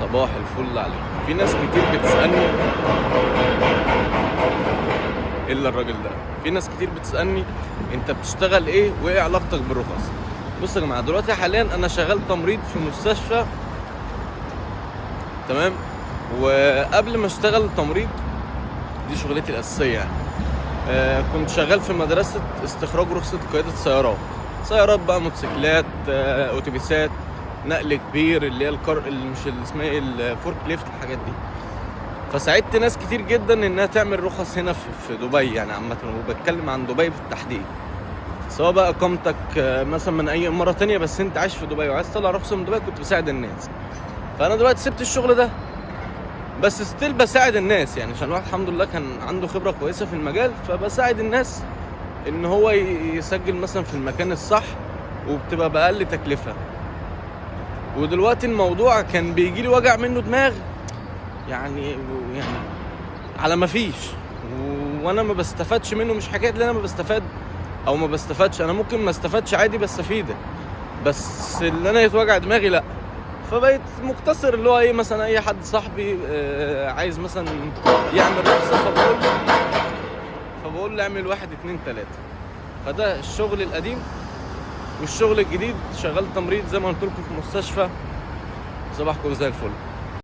صباح الفل عليكم. في ناس كتير بتسألني الا الراجل ده، في ناس كتير بتسألني انت بتشتغل ايه وايه علاقتك بالرخص. بصوا يا جماعة، دلوقتي حاليا انا شغال تمريض في مستشفى، تمام؟ وقبل ما اشتغل تمريض، دي شغلتي الاساسية يعني، كنت شغال في مدرسه استخراج رخصه قيادة سيارات، سيارات بقى، موتوسيكلات، اتوبيسات، نقل كبير اللي هي ال car اللي مش اللي اسمها ايه، ال forklift، الحاجات دي. فساعدت ناس كتير جدا انها تعمل رخص هنا في دبي يعني عامه، وبتكلم عن دبي بالتحديد. سواء بقى اقامتك مثلا من اي اماره تانية بس انت عايش في دبي وعايز تطلع رخصه من دبي، كنت بساعد الناس. فانا دلوقتي سبت الشغل ده، بس still بساعد الناس يعني، عشان الواحد الحمد لله كان عنده خبره كويسة في المجال، فبساعد الناس ان هو يسجل مثلا في المكان الصح وبتبقى باقل تكلفة. ودلوقتي الموضوع كان بيجي لي وجع منه دماغ يعني على ما فيش، وانا ما بستفادش منه. مش حكاية ان انا ما بستفاد او ما بستفادش، انا ممكن ما استفادش عادي بس افيدك، بس اللي انا يتوجع دماغي لا. فبقيت مقتصر اللي هو ايه، مثلا اي حد صاحبي عايز مثلا يعمل رخصه، فبقول له اعمل واحد اتنين تلاته. فده الشغل القديم. والشغل الجديد شغال تمريض زي ما قلت لكم في مستشفى. صباحكم زي الفل.